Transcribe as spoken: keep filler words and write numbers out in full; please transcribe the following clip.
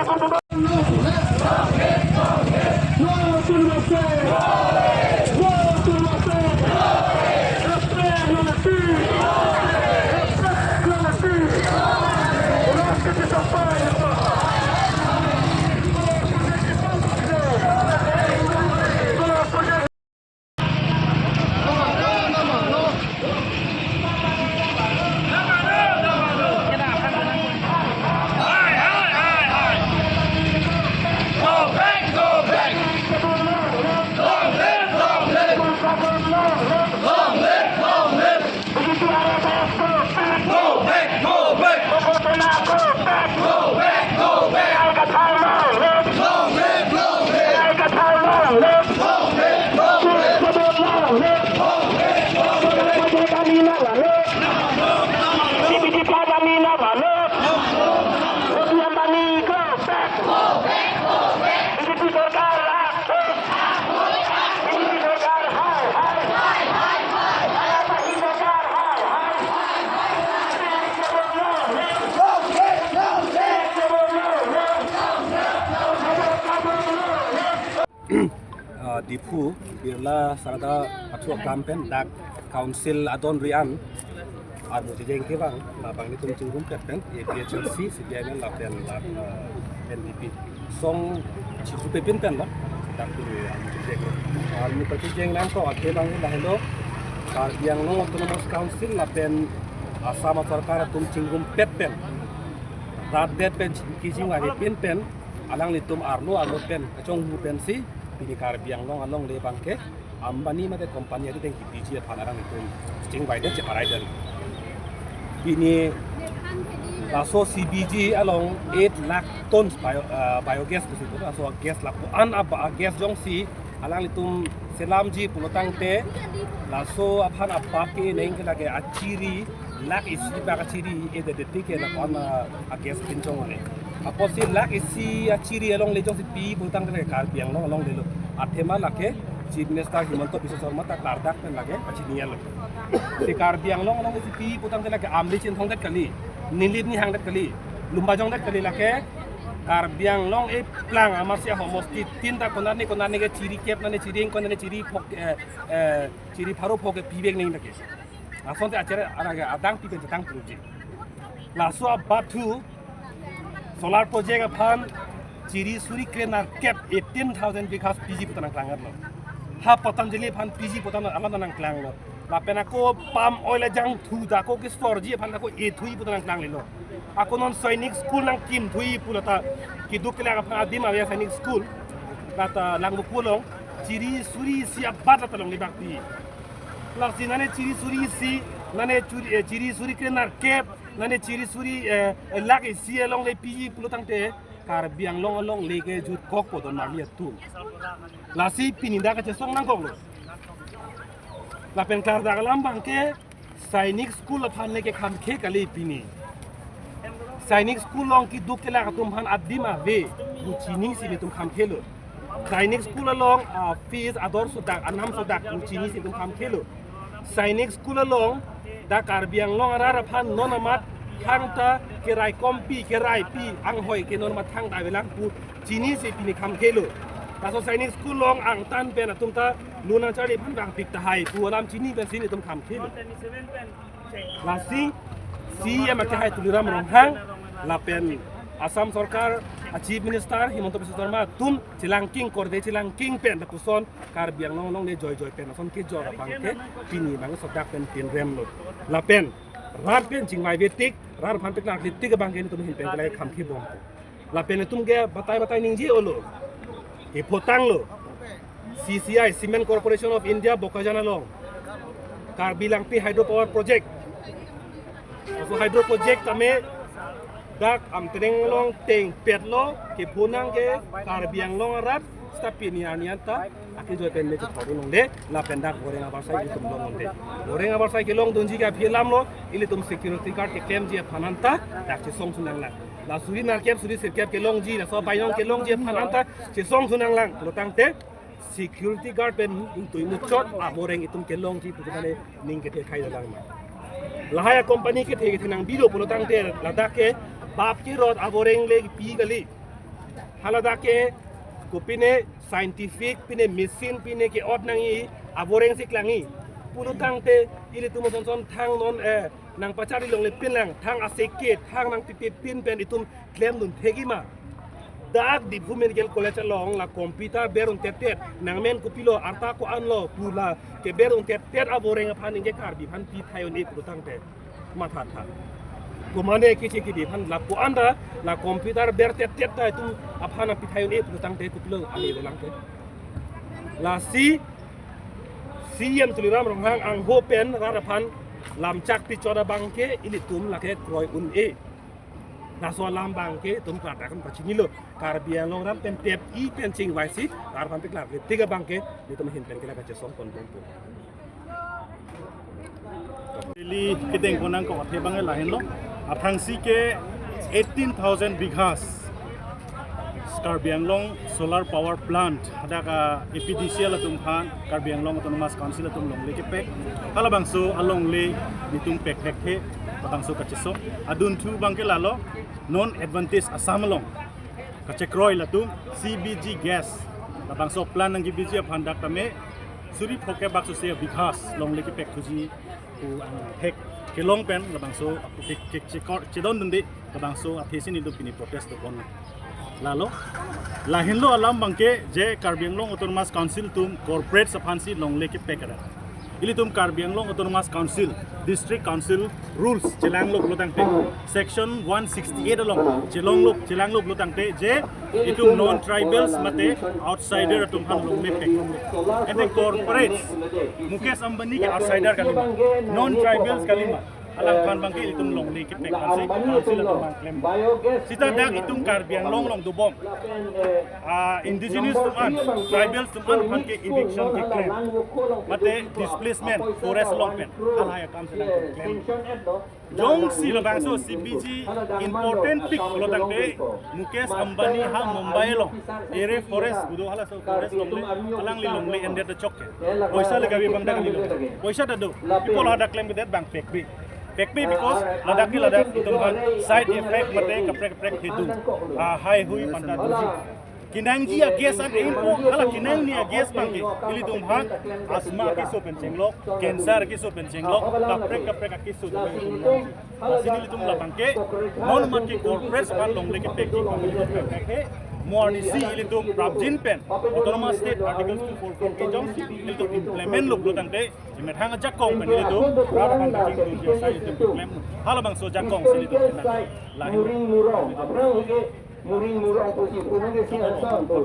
Go back, go back. Long live, long live. Long live, long live. Go back, go back. Go back, go back. Long live, long live. Long live, long live. Long live, long live. Long live, long live. Ah, Diphu Birla Sarada Pathu akam pen dak council adon ri an armu chejeng kevang, labang nelitum chingrumpet pen A P H L C, C P I M L lapen la, eh, N P P song chikupepin pen lo dak tu armu chejeng. Armu kachejeng nangkok athe bang lahelo, Karbi Anglong Autonomous Council lapen Assam Sorkar atum chingrumpet pen, rat det pen, kijing ari pin pen, alanglitum arlo arlo pen kachonghu pensi pini Karbi Anglong alongle abangke Ambani mate company ateng kipiji aphan alanglitum chingvai det, cheparai det. Pini laso C B G along eight lakh tons bio, ah, biogas pusi pu, laso gas lapu an aba gas jongsi alanglitum selamji pulo tangte, laso aphan abap ke neng ke lake achiri lakh isi bak achiri edet tik ke lapu an, ah, gas pinchong le. Apotsi lakh isi achiri alongle jongsi pi pulo tangte Karbi Anglong alongle lo. Athema lake Chief Minister Himanta Biswa Sarma ta klardak pen lake pachini lo. Si Karbi Anglong along si pi pulo tangte lake Amri Chinthong det kali, Nilip Nihang det kali, Lumbajong det kali, lake Karbi Anglong eplang amarsi ahomosti tin ta konatne konatne ke chiri kep nane chiri ingkoi nane chiri phok, eh, eh, chiri pharo phok ke pivek neng lake. Asonte achere arage adang pipen chetang puji. Laso abathu solar project aphan chiri suri krenerkep, eighteen thousand bighas piji puta nangklang lo. Ha Patanjali aphan piji puta alam nangklang lo. Lapen ako palm oil ajangthu ta ako kesorji aphan ako ethui puta nangklang lo. Ako non Sainik School nangkimthui pulo ta keduk kelak aphan adim ave Sainik School. Lata Langvoku along chiri suri isi abat lata longle bak pi. Lasi nane chiri suri isi, nane chiri, eh, chiri suri krenerkep, nane chiri suri, eh, eh, lakh isi alongle piji pulo tangte Karbi Anglong alongle ke jutkokpo don marli atum. Lasi pini dak kachesong nangkoklo. Lapen klardak alam abangke Sainik School aphan le ke khamkhe kali pini. Sainik School along keduk kelak atum aphan adim ave, pu chinisi nelitum khamkhelo. Sainik School along, ah, fees ador sodak, anam sodak, pu chinisi nelitum khamkhelo. Sainik School along dak Karbi Anglong arat aphan non amat thangta keraikompi, keraipi anghoi ke non amat thangta avelang pu chinisi pini khamkhelo. Laso Sainik School along angtan pen atum ta lun nangcharli aphan vangpik tahai pu alam chini pensi nelitum khamkhelo. Lasi C E M akehai Tuliram Ronghang lapen Assam Sorkar a Chief Minister Himanta Biswa Sarma atum chelangking korde chelangking pen lapuson Karbi Anglong alongle joijoi pen ason kejor abangke pini bang sodak pen pinrem lo. Lapen rat pen chingvaive tik, rat aphan peklang tik abangke nelitum ahin pen kelai khamkhebom. Lapen nelitum ke batai batai ningje olo. Kepho tanglo. C C I, Cement Corporation of India, Bokajan along Karbi Langpi Hydro Power Project. Laso hydro project tame dak Amtreng along tengpet lo, kepho nang ke Karbi Anglong arat seta pini arni anta akejoi pen me chethor longle, lapen dak goreng abarsai itum longdunde. Goreng abarsai kelongdunji ke aphi alam lo, ilitum security guard keklemji aphan anta dak chesong su nanglang. La suri nerkep suri sirkep kelongji, laso abainong kelongji aphan anta chesong su nanglang. Pulo tangte security guard pen ingtui muchot aboreng itum kelongji pu kethane ning kethe khai lang ma. Lahai a company kethe kethe nang bilo pulo tangte ladak ke bap kerot aboreng le pi kali. Haladak ke kopine scientific, pine machine, pine ke-ot nangji avoreng si klangji pulotangte, ilitum ason son thang non, eh, nangpachari longle pinlang, thang aseke, thang nangpipe pin pen itum klemdun thekji ma? Dak Diphu Medical College along la computer ber un tet tet, nangmen kopilo, arta ko-an lo pu la keber un tet tet avoreng aphan ingke Karbi aphan pithai un-e pulotangte mathatha. Komane kichi kidi aphan lapu anta la computer ber tet tet ta itum aphan pithai un-e pulotangte kopilo ale dolang ke. Lasi C E M Tuliram Ronghang angho pen rat aphan lamchak pichot abang ke ilitum lake kroi un-e. Laso alam abang ke itum klak akan pachinilo. Karbi Anglong arat pen tep-i pen chingvaisi rat aphan piklar le tik abang ke itum ahin pen ke la kachesong pon bompo. Delhi kedeng konang ko athe abang lahenlo. Aphrangsi ke eighteen thousand bighas Karbi Anglong Solar Power Plant, hadak A P D C L atum aphan, Karbi Anglong Autonomous Council atum longle kepek, halabangso alongle nelitum pek thekthe, labangso kachesong. Adunthu abang ke lalo, non Advantage Assam along kachekroi latum C B G gas, labangso plant nangkebiji aphan dak tame suri phongo bak sose bighas longle kepek thuji pu angthek kelong pen labangso ke, ke, chekor, chedondunde, labangso athesi nelitum pini protest do pon. Lalo, lahenlo alam abang ke je Karbi Anglong Autonomous Council atum corporates aphansi longle kepek arat. Ilitum Karbi Anglong Autonomous Council, District Council rules chelanglo pulotangte, section one sixty-eight along chelonglo, chelanglo pulotangte je itum non tribals mate outsider atum aphan longle pek. Ante corporates, Mukesh Ambani ke outsider kalima, non tribals kalima, alangphan abang ke itum longle kepek aphansi council atum abang klem. Sita dak itum Karbi Anglong along dobom, ah, indigenous atum an, tribals atum an aphan ke eviction keklem, mate displacement, forest along pen halahai akam sedang keklem. Jongsi labangso C B G important pik pulotangte, Mukesh Ambani ha Mumbai along area forest pu do, halaso forest longle, alangli longle endet chok ke. Poisa le gavi abang dak ni lo. Poisa ta do. Ipo ladak klemkedet abang pekbe. Pekbe because ladak ke ladak itum aphan side effect mate kaprek kaprek hidung, ah, haihui panta doji. Kenangji a-gas an aimpo, hala kenangji a-gas abang ke ilitum aphan asthma akeso pen chenglok, cancer akeso pen chenglok, kaprek kaprek akeso pen chenglok. Lasi nelitum labang ke, non mat ke corporates aphan longle kepek, kepek, kepek, mo arnisi ilitum prapjin pen Autonomous State Article two four four ke jongsi ilitum implement lo pulotangte, imethang ajakong pen ilitum rat aphan kachingthur jasa ilitum keklem. Halabangso ajakong si ilitum keklem. Lahin. Muring murong, aphrang ke muring murong pusi punang ke siang sang tu.